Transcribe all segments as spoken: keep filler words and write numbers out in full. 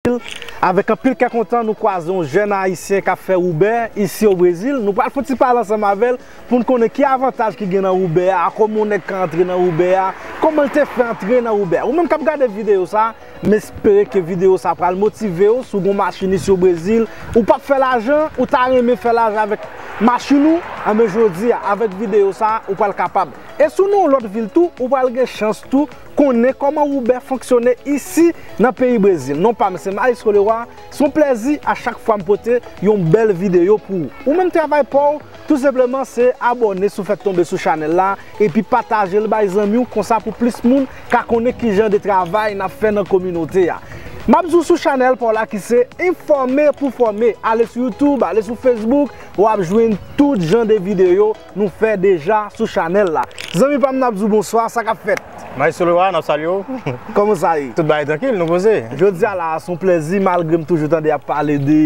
Brezil. Avèk anpil kè kontan, nou kwaze yon jèn ayisyen k ap fè Uber isi o Brezil. Nou pral fè yon ti pale ansanm avè l pou n konnen ki avantaj ki gen nan Uber a, kòman yon nèg ka antre nan Uber a, kòman l te fè antre nan Uber. Ou menm k ap gade videyo sa, m espere ke videyo sa pral motive w. Si w gen yon machin isi o Brezil, ou p ap fè lajan, ou ta renmen fè lajan avèk machin ou, anben jodi a, avèk videyo sa, ou pral kapab. E si w nan yon lòt vil tou, ou pral gen chans tou konnen kòman Uber fonksyone isi nan peyi Brezil. Non pa m se Maestro Leroy, se yon plèzi a chak fwa m pote yon bèl videyo pou ou. Ou menm travay pa w, tou senpleman se abòne si w fèk tonbe sou chanèl la, epi pataje l bay zanmi w, konsa pou plis moun ka konnen ki jan de travay n ap fè nan kominote a. M ap di w sou chanèl pa w la ki se Enfòme pou Fòme. Ale sou YouTube, ale sou Facebook, w ap jwenn tout jan de videyo nou fè deja sou chanèl la. Zanmi pa m, n ap di w bonswa, sa k ap fèt? Maestro Leroy, n ap salye w. Kòman sa ye? Tout bagay trankil, nou poze. Jodi a la, se yon plèzi, malgre m toujou tande y ap pale de,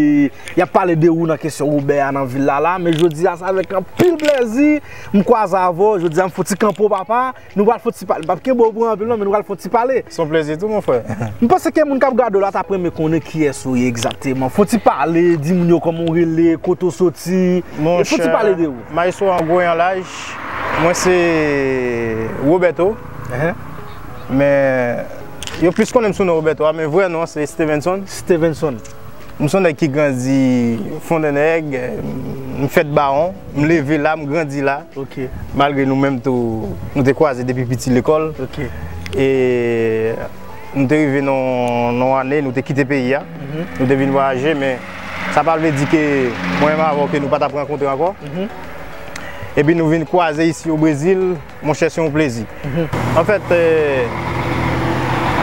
y ap pale de ou nan kesyon Uber a nan vil la la, men jodi a, se avèk anpil plèzi m kwaze avè w. Jodi a, m fè yon ti kanpo, papa. Nou pral fè yon ti pale. M p ap kenbe w pou anpil non, men nou pral fè yon ti pale. Se yon plezi tou, mon frè. M panse ke moun k ap gade w la t ap renmen konnen kiyès ou ye egzakteman. Fè yon ti pale, di moun yo kòman w rele, kote w soti. Fè yon ti pale de ou. Maestro, an gwo e an laj, mwen se Roberto. Men yo plis konnen m sou non Roberto a, men vrè non an se Stevenson. Stevenson. M se yon nèg ki grandi Fondènèg, m fèt Bawon, m leve la, m grandi la. Ok. Malgre nou menm tou, nou te kwaze depi piti lekòl. Ok. E nou te rive nan, nan yon ane, nou te kite peyi a. Mhm. Nou te vin vwayaje, men sa pa vle di ke mwen menm avè w ke nou pa t ap rankontre ankò. Mhm. Epi nou vin kwaze isi o Brezil, monchè, se yon plezi. Mhm. Anfèt, eh,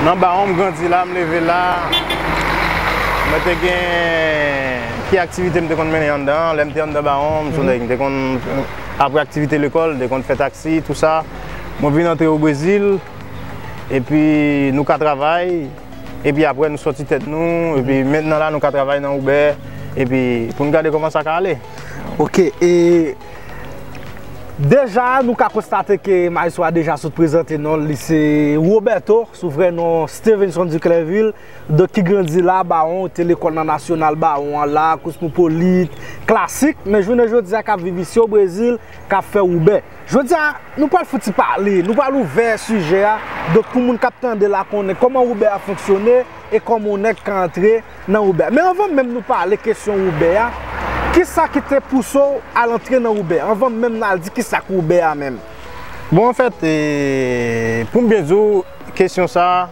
nan Bawon, m grandi la, m leve la, mwen te gen ki aktivite m te konn mennen anndan, lè m te anndan Bawon, m se yon nèg, m te konn, apre aktivite lekòl, m te konn fè taksi, tou sa. Mwen vin antre o Brezil, epi nou ka travay, epi apre nou sòti tèt nou, epi mentnan la nou ka travay nan Uber, epi pou n gade kòman sa ka ale. Ok, e deja nou ka konstate ke maestro a deja sot prezante non l, li se Roberto, sou vrè non Stevenson Duclainville, donk ki grandi la, Bawon, te lekòl nan Nasyonal Bawon an la, Cosmopolite, Classique, men jounen jodi a k ap viv isi o Brezil, k ap fè Uber. Jodi a, nou pral fouti pale, nou pral ouvè sijè a. Donk, pou moun k ap tande la konnen kòman Uber a fonksyone e kòman yon nèg ka antre nan Uber. Men anvan menm nou pale kesyon Uber a, kisa ki te pouse w al antre nan Uber? Anvan menm n al di kisa k Uber a menm. Bon, anfèt, e, pou m byen di w, kesyon sa a,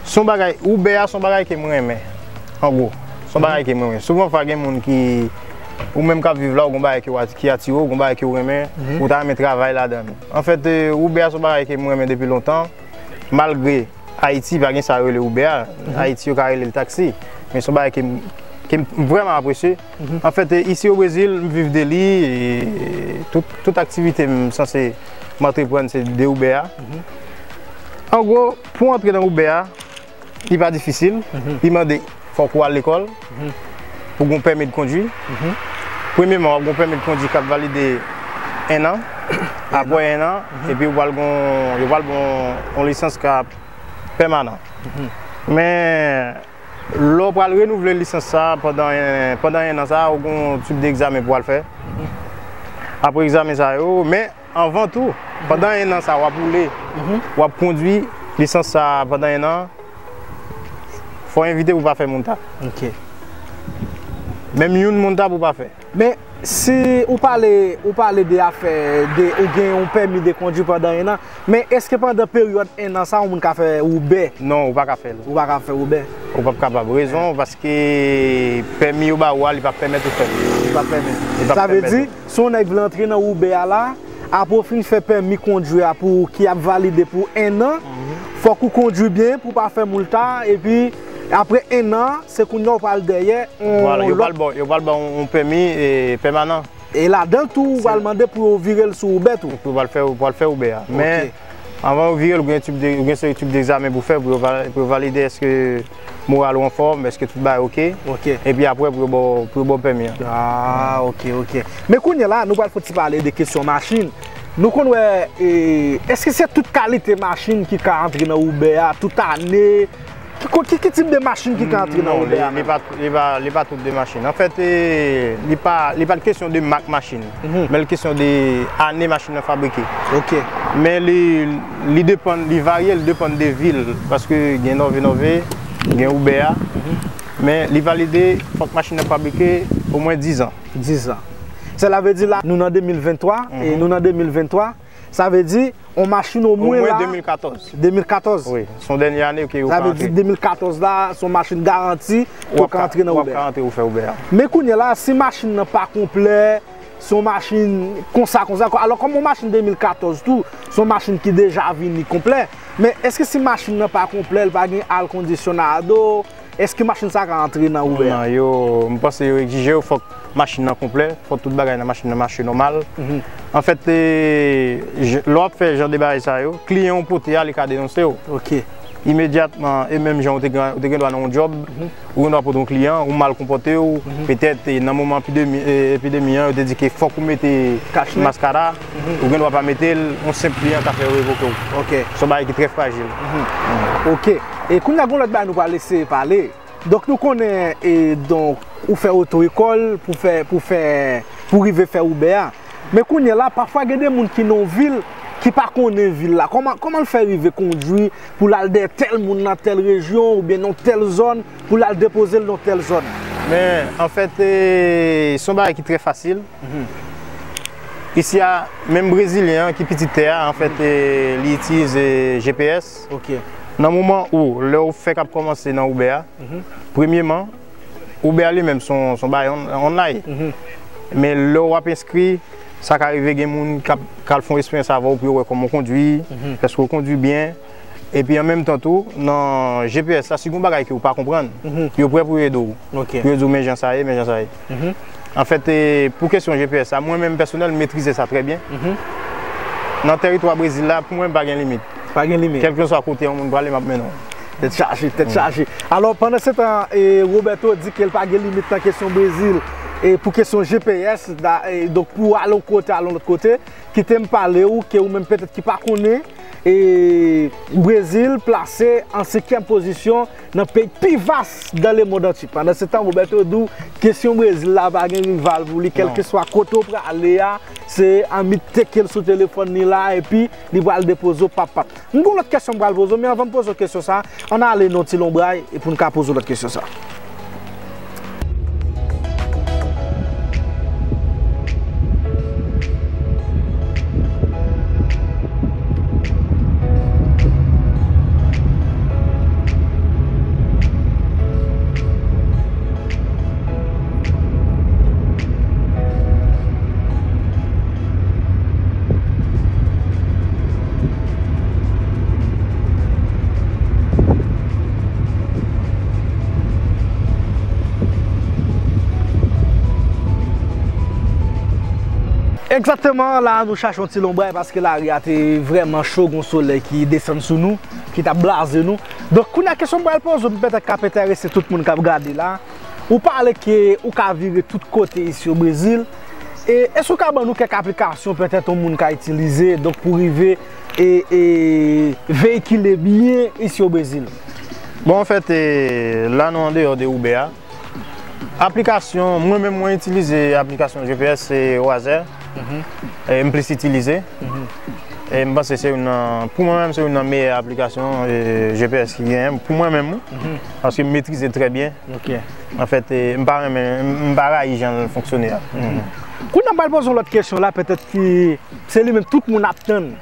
se yon bagay, Uber a se yon bagay ke mwen renmen, an gwo. Se yon bagay ke mwen renmen. Souvan fwa gen moun ki, ou menm k ap viv la, ou gon bagay ki w ati-, ki atire w, gon bagay ke w renmen, ou ta renmen travay ladan l. Anfèt, e, Uber a se yon bagay ke mwen renmen depi lontan, malgre Ayiti pa gen sa yo rele Uber a. Ayiti yo ka rele l taksi. Men se yon bagay ke m, ke m vrèman apresye. Anfèt, e, isi o Brezil, m viv de li, e tout, tout aktivite m sanse m antreprann se de Uber a. An gwo, pou antre nan Uber a, li pa difisil, li mande fòk ou al lekòl pou gon pèmi de kondwi. Premyeman, w ap gon pèmi de kondwi k ap valide en an. Apre en an, epi ou pral gon, yo pral gon yon lisans k ap pèmanan. Men lè w pral renouvle lisans sa a pandan en, pandan en an sa a, ou gon tip de egzamen pou w al fè. Apre egzamen sa yo, men anvan tou, pandan en an sa a, w ap woule, w ap kondwi lisans sa a pandan en an, fò w envite pou w pa fè multa. Ok. Menm youn multa pou w pa fè. Men si ou pale, ou pale de afè de ou gen yon pèmi de kondwi pandan en an, men èske pandan peryòd en an sa a, yon moun ka fè Uber? Non, ou pa ka fè l. Ou pa ka fè Uber? Ou p ap kapab. Rezon, paske pèmi yo ba ou a, li p ap pèmèt ou fè l. Li p ap pèmèt. Li p ap pèmèt ou. Sa vle di, si yon nèg vle antre nan Uber a la, apre w fin fè pèmi kondwi a pou, ki ap valide pou en an, fòk ou kondwi byen pou w pa fè multa, epi apre en an, se kounye a w pral dèyè yon lòt. Vwala, yo pral ba w, yo pral ba w yon pèmi, e, pèmanan. E ladan l tou, ou pral mande pou yo vire l sou Uber tou. Pou yo pral fè, pral fè Uber a. Men, anvan yo vire l, ou gen tip de, ou gen seri tip de egzamen pou fè, pou yo va-, pou yo valide èske moral ou anfòm, èske tout bagay oke. Ok. Epi apre, pou yo ba w, pou yo ba w pèmi an. Ah, ok, ok. Men kounye a la, nou pral fè ti pale de kesyon machin. Nou konn wè, e, èske se tout kalite machin ki ka antre nan Uber a, tout ane, Ki, ko- ki, ki tip de machin ki ka antre nan Uber a menm? Non, li, li pa, li pa, li pa tout de machin. Anfèt, e, li pa, li pa kesyon de mak machin, men li kesyon de ane machin nan fabrike. Ok. Men li, li depann, li varye, li depann de vil. Paske gen Nòve Nòve, gen Uber a. Men li valide, fòk machin nan fabrike omwen diz an. Diz an. Sela vle di la, nou nan de mil venntwa, e nou nan de mil venntwa, sa vle di, yon machin omwen la. Omwen de mil katòz. De mil katòz. Wi, se yon dènye ane ke yo ka antre. Sa vle di de mil katòz la, se yon machin garanti ke w ka antre nan Uber. W ap ka antre ou fè Uber a. Men kounye a la, si machin nan pa konplè, se yon machin konsa, konsa. Alò, kòm yon machin de mil katòz tou, se yon machin ki deja vini konplè. Men èske si machin nan pa konplè, li pa gen al kondisyonado, èske machin sa ka antre nan Uber a? Non, yo, m panse yo egzije yo, fòk machin nan konplè, fòk tout bagay nan machin nan mache nòmal. Anfèt, e, je- lè w ap fè jan de bagay sa yo, kliyan w pote a, li ka denonse w. Ok. Imedyatman, e menm jan ou te gen, ou te gen dwa nan yon djòb, ou gen dwa pote yon kliyan, ou mal konpòte w, petèt, e, nan moman epidemi, e, epidemi an, yo te di ke fòk ou mete maskara, ou gen dwa pa mete l, yon senp kliyan ka fè yo revoke w. Ok. Se yon bagay ki trè frajil. Ok. E kounye a, gen yon lòt bagay nou pral eseye pale. Donk, nou konnen, e, donk, ou fè oto ekòl pou fè, pou fè, pou rive fè Uber a. Men kounye a la, pafwa gen de moun ki nan yon vil, ki pa konnen vil la. Kòman, kòman l fè rive kondwi pou l al dèyè tèl moun nan tèl rejyon oubyen nan tèl zòn, pou l al depoze l nan tèl zòn? Men, anfèt, e, se yon bagay ki trè fasil. Isi a, menm Brezilyen an ki pitit tè a, anfèt, e, li itilize G P S. Ok. Nan moman ou, lè w fèk ap kòmanse nan Uber a, premyeman, Uber li menm se yon, se yon bagay on- online. Men lè w ap enskri, sa ka rive gen moun k ap, k al fè yon esperyans avè w pou yo wè kòman w kondwi, èske w kondwi byen. Epi an menm tan tou, nan G P S la, si gen yon bagay ke w pa konprann, yo prè pou yo ede w. Ok. Pou yo di w, men jan sa ye, men jan sa ye. Anfèt, e, pou kesyon G P S la, mwen menm pèsonèl, m metrize sa trè byen. Nan tèritwa Brezil la, pou mwen, pa gen limit. Pa gen limit. Kèlkeswa kote yon moun prale, m ap mennen w. Tèt chaje, tèt chaje. Alò, pandan se tan, e, Roberto di ke l pa gen limit nan kesyon Brezil, e, pou kesyon G P S, da- e, donk pou ale yon kote, ale yon lòt kote, kite m pale w ke ou menm petèt ki pa konnen, e, Brezil plase an senkyèm pozisyon nan peyi pi vas dan lemonn antye. Pandan se tan, Roberto di w, kesyon Brezil la pa gen rival pou li, kèlkeswa kote w prale a, se Amit teke l sou telefòn li la, epi li pral depoze w pap pap. M gen yon lòt kesyon m pral poze w, men anvan m poze w kesyon sa, ann ale nan yon ti lonbray e pou n ka poze w lòt kesyon sa. Egzakteman, la a nou chache yon ti lonbray paske lari a te vrèman cho, gon solèy ki desann sou nou, ki t ap blaze nou. Donk, kounye a, kesyon m pral poze w, petèt k ap enterese tout moun k ap gade la. Ou pale ke ou ka vire tout kote isi o Brezil. E èske w ka ban nou kèk aplikasyon petèt yon moun ka itilize, donk, pou rive e, e veyikile byen isi o Brezil? Bon, anfèt, e, la nou andeyò de Uber a. Aplikasyon, mwen menm, mwen itilize aplikasyon G P S, se Oazer. E m plis itilize. E m panse se youn nan, pou mwen menm, se youn nan meyè aplikasyon, e, G P S ki genyen, pou mwen menm, wi. Paske m metrize l trè byen. Ok. Anfèt, e, m pa renmen, m, m pa rayi jan l fonksyone a. Kounye a, m pral poze yon lòt kesyon la, petèt ki se li menm tout moun ap tann.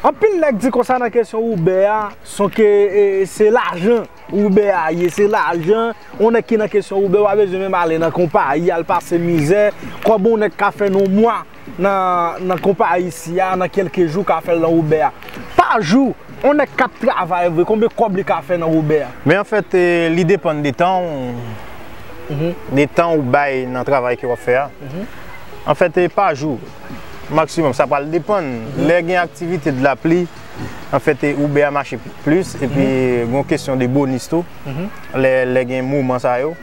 Anpil nèg di konsa nan kesyon Uber a, se ke, e, se lajan Uber a ye, se lajan. Yon nèg ki nan kesyon Uber, pa bezwen menm ale nan konpayi, al pase mizè. Kòb yon nèg ka fè nan yon mwa nan, nan konpayi isi a, nan kèlke jou ka fè l nan Uber a. Pa jou, yon nèg k ap travay vre, konbyen kòb li ka fè nan Uber a? Men anfèt, e, li depann de tan w, de tan ou bay nan travay ke w ap fè a. Anfèt, e, pa jou, maksimòm, sa pral depann. Lè gen aktivite de lapli, anfèt, e, Uber a mache plis, epi gon kesyon de bonis tou, lè, lè gen moman sa yo.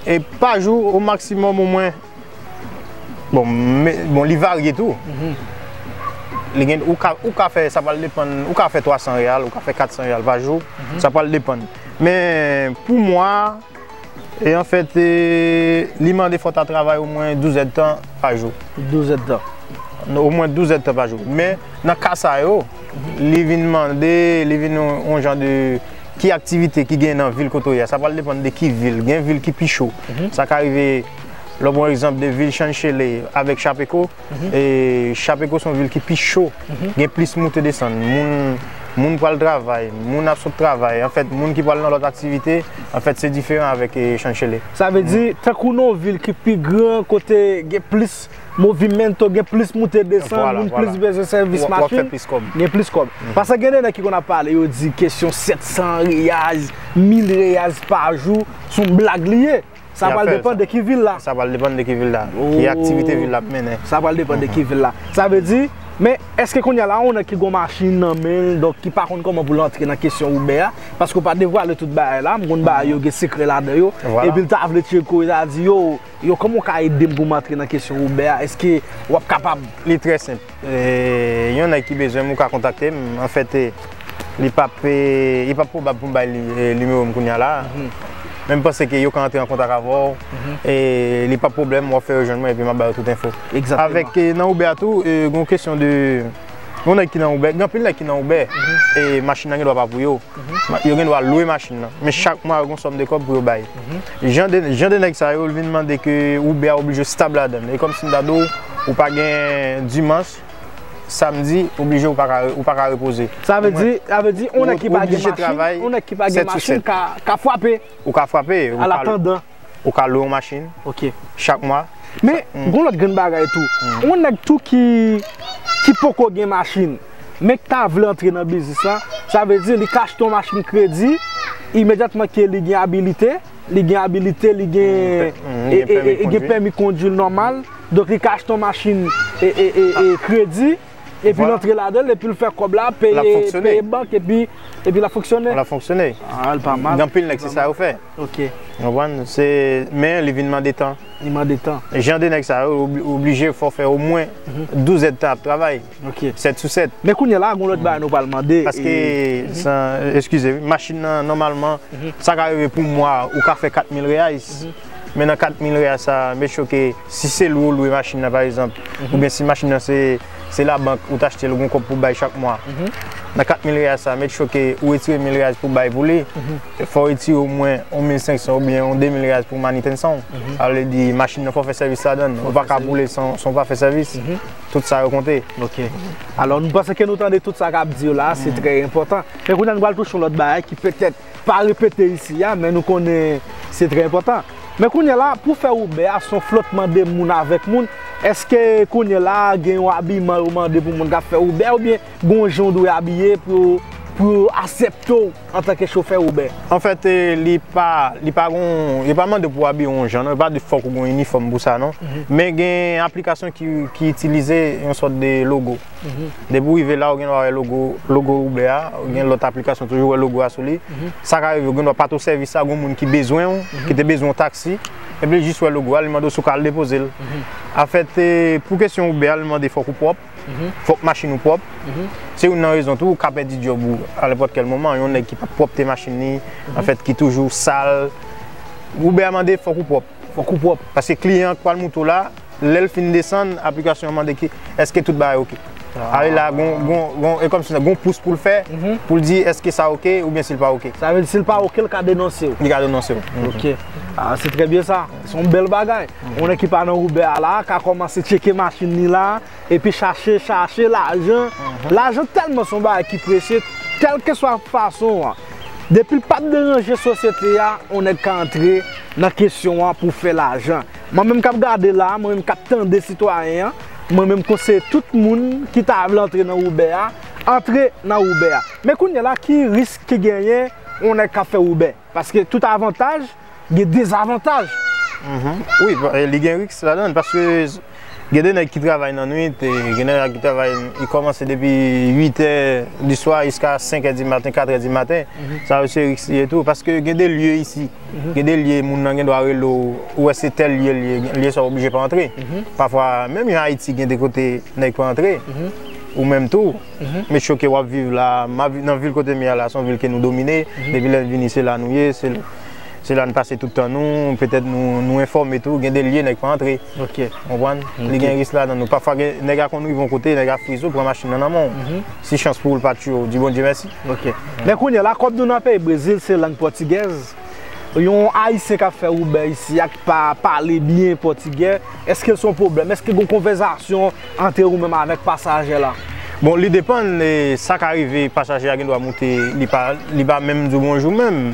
E pa jou, o maksimòm, omwen, bon, men, bon, li varye tou. Li gen, ou ka, ou ka fè, sa pral depann, ou ka fè twa san reyal, ou ka fè kat san reyal pa jou, sa pral depann. Men pou mwa, e anfèt, e, li mande fò w ta travay omwen douz èdtan pa jou. Douz èdtan. Omwen douz èdtan pa jou. Men nan ka sa yo, li vin mande, li vin yon, yon jan de ki aktivite ki gen nan vil kote w ye a. Sa pral depann de ki vil. Gen vil ki pi cho. Sa ka rive, lè w pran egzanp de vil Chan Chelly avèk Chapeko, E Chapeko se yon vil ki pi cho, gen plis moute desann. Moun, moun pral travay, moun ap sot travay. Anfèt, moun ki pral nan lòt aktivite, anfèt, se diferan avèk e, Chan Chelly. Sa vle di, tankou nan yon vil ki pi gran, kote gen plis movimento, gen plis moute desann, moun plis bezwen sèvis machin, gen plis kòb. Paske gen de nèg ki konn ap pale, yo di kesyon sèt san reyaz, mil reyaz pa jou, se yon blag li ye. Sa pral depann de ki vil la. Sa pral depann de ki vil la. Ki aktivite vil la ap mennen. Sa pral depann de ki vil la. Sa vle di, men èske kounye a la, yon nèg ki gon machin nan men l, donk ki pa konn kòman pou l antre nan kesyon Uber a, paske w pa devwale tout bagay la, m konn bagay yo gen sekrè ladan yo, epi l ta vle tcheke w, l ta di, yo, yo, kòman w ka ede m pou m antre nan kesyon Uber a, èske w ap kapab? Li trè senp. E, yon nèg ki bezwen m, ou ka kontakte m. Anfèt, e, li p ap, e, li p ap pwobab pou m bay li, e, nimewo m kounye a la. Men m panse ke yo ka antre an kontak avè w. E, li p ap pwoblèm, w ap fè yo jwenn mwen epi m ap ba yo tout enfo. Avèk, e, nan Uber a tou, e, gon kesyon de, gon nèg ki nan Uber, gen anpil nèg ki nan Uber, e, machin nan gen dwa pa pou yo. Ma- Yo gen dwa lwe machin nan. Men chak mwa, yo gen yon sòm de kòb pou yo bay. Jan de, jan de nèg sa yo, l vin mande ke Uber a oblije w stab ladan l. E kòmsi m ta di w, ou pa gen dimanch, samdi, oblije ou pa ka, ou pa ka repoze. Sa vle di, sa vle di, yon nèg ki pa gen machin, yon nèg ki pa gen machin ka, ka frape. Ou ka frape, ou ka, ou ka lwe yon machin chak mwa. Men, gon lòt grenn bagay tou. Yon nèg tou ki, ki poko gen machin, men ki ta vle antre nan biznis la, sa vle di li ka achte yon machin kredi, imedyatman ke li gen abilite, li gen abilite, li gen, e, e, e, gen pèmi kondwi nòmal, donk li ka achte yon machin, e, e, e, e, kredi, epi l antre ladan l, epi l fè kòb la, peye, peye bank, epi, epi l ap fonksyone. L ap fonksyone. Ah, l pa mal. Gen anpil nèg, se sa yo fè. Ok. Ou konprann? Se, men li vin mande tan. Li mande tan. Jan de nèg sa yo, obli- oblije fò fè omwen douz èdtan ap travay. Ok. Sèt sou sèt. Men kounye a la, gon lòt bagay nou pral mande. Paske, san, eskize, wi, machin nan, nòmalman, sa ka rive pou mwa, ou ka fè kat mil reyaz. Men nan kat mil reyaz sa, make sure ke si se lwe ou lwe machin nan, pa egzanp, oubyen si machin nan se, se labank ou t achte l, ou gon kòb pou bay chak mwa. Nan kat mil reyaz sa, make sure ke ou retire mil reyaz pou bay pou li. Fò w retire omwen yon mil senk san oubyen yon de mil reyaz pou manitensan w. Sa vle di, machin nan fò w fè sèvis ladan l. Ou pa ka boule san, san w pa fè sèvis. Tout sa yo konte. Ok. Alò, nou panse ke nou tande tout sa k ap di yo la, se trè enpòtan. Men kounye a nou pral touche yon lòt bagay ki petèt pa repete isi a, men nou konnen se trè enpòtan. Men kounye a la, pou fè Uber a, se yon flotman de moun avèk moun. Èske kounye a la, gen yon abiman yo mande pou moun k ap fè Uber, oubyen gen yon jan w dwe abiye pou, pou yo aksepte w antanke chofè Uber? Anfèt, e, li pa, li pa gon, yo pa mande pou w abiye yon jan, non. Yo pa di fòk ou gen yon inifòm pou sa, non. Men gen aplikasyon ki, ki itilize yon sòt de logo. Depi w rive la, ou gen dwa wè logo, logo Uber a, ou gen lòt aplikasyon toujou wè logo a sou li. Sa ka rive, ou gen dwa pa t o sèvis la, gen moun ki bezwen w, ki te bezwen yon taksi, epi li jis wè logo a, li mande w si w ka al depoze l. Anfèt, e, pou kesyon Uber a, li mande fòk ou pwòp, fòk machin ou pwòp. Se youn nan rezon tou, ou ka pèdi djòb ou a nenpòt kèl moman. Yon nèg ki p ap pwòpte machin li, anfèt, ki toujou sal. Uber a mande fòk ou pwòp. Fòk ou pwòp. Paske kliyan k pral moute w la, lè l fin desann, aplikasyon an mande ki, èske tout bagay oke? Ale la, gon, gon, gon, e kòmsi gon pous pou l fè, pou l di èske sa oke oubyen si l pa oke. Sa vle di, si l pa oke, l ka denonse w. Li ka denonse w. Ok. Ah, se trè byen sa. Se yon bèl bagay. Yon nèg ki pa nan Uber a la, ka kòmanse tcheke machin li la, epi chache, chache lajan. Lajan tèlman se yon bagay ki presye, kèlkeswa fason an. Depi l p ap deranje sosyete a, yon nèg ka antre nan kesyon an pou fè lajan. Mwen menm k ap gade la, mwen menm k ap tande sitwayen an, mwen menm konseye tout moun ki ta vle antre nan Uber a, antre nan Uber a. Men kounye a la, ki risk ki genyen yon nèg k ap fè Uber? Paske tout avantaj gen dezavantaj. Wi, pa- e, li gen risk ladan l, paske gen de nèg ki travay nan nwit, e, gen de nèg ki travay, li kòmanse depi uit è di swa jiska senk è di maten, kat è di maten. Sa yo se risk li ye tou, paske gen de lye isi. Gen de lye moun nan gen dwa rele w, ou wè se tèl lye l ye, lye sa w oblije pa antre. Pafwa, menm jan Ayiti gen de kote nèg pa antre. Ou menm tou, met choke w ap viv la, m ap viv nan vil kote m ye a la, se yon vil ke nou domine. Depi lè n vini, se la nou ye, se, se la n pase tout tan nou, petèt nou, nou enfòme tou, gen de lye nèg pa antre. Ok. Konprann? Li gen risk ladan nou. Pafwa gen, nèg a konn rive yon kote, nèg a frize w, pran machin nan nan men w. Si chans pou ou l pa tiye w, di Bondye mèsi. Ok. Men kounye a la, kòm nou nan peyi Brezil, se lang pòtigèz. Yon Ayisyen k ap fè Uber isi a k pa pale byen pòtigè, èske l se yon pwoblèm? Èske gen yon konvèsasyon ant ou menm avèk pasajè la? Bon, li depann, e, sa ka rive, pasajè a gen dwa moute, li pa, li pa menm di w bonjou menm.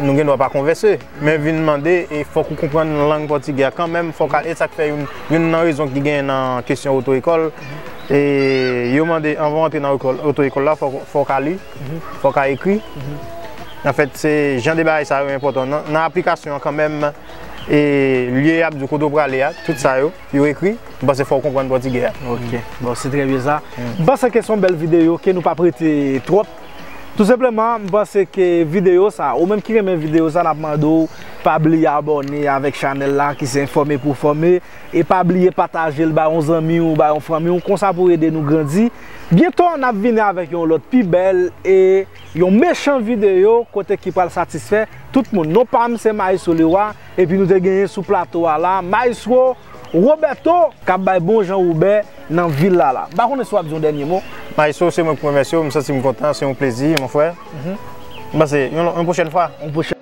Nou gen dwa pa konvèse, men vin mande, e fòk ou konprann lang pòtigè a kanmenm, fòk al, e sa k fè youn, youn nan rezon ki genyen nan kesyon oto ekòl, e yo mande, anvan w antre nan ekòl, oto ekòl la, fòk, fòk a li, fòk a ekri. Anfèt, se jan de bagay sa yo enpòtan. Nan, nan aplikasyon an kanmenm, e lye y ap di w kote w prale a, tout sa yo, yo ekri, m panse fò w konprann pòtigè a. Ok, bon, se trè byen sa. M panse ke se yon bèl videyo, ke nou p ap rete twòp. Tou senpleman, m panse ke videyo sa, ou menm ki renmen videyo sa, n ap mande w pa bliye abòne avèk chanèl la, ki se Enfòme pou Fòme, e pa bliye pataje l bay yon zanmi w, bay yon fanmi w, konsa pou ede nou grandi. Byento, n ap vini avèk yon lòt pi bèl e yon mechan videyo kote ki pral satisfè tout moun. Non pa m se Maestro Leroy, epi nou te genyen sou plato a la, Maestro Roberto, k ap bay bon jan Uber nan vil la la. M pa konnen si w ap di yon dènye mo. Maestro, se mwen ki remèsye w, m santi m kontan, se yon plezi, mon frè. M panse, yon, yon pwochèn fwa. Yon pwochèn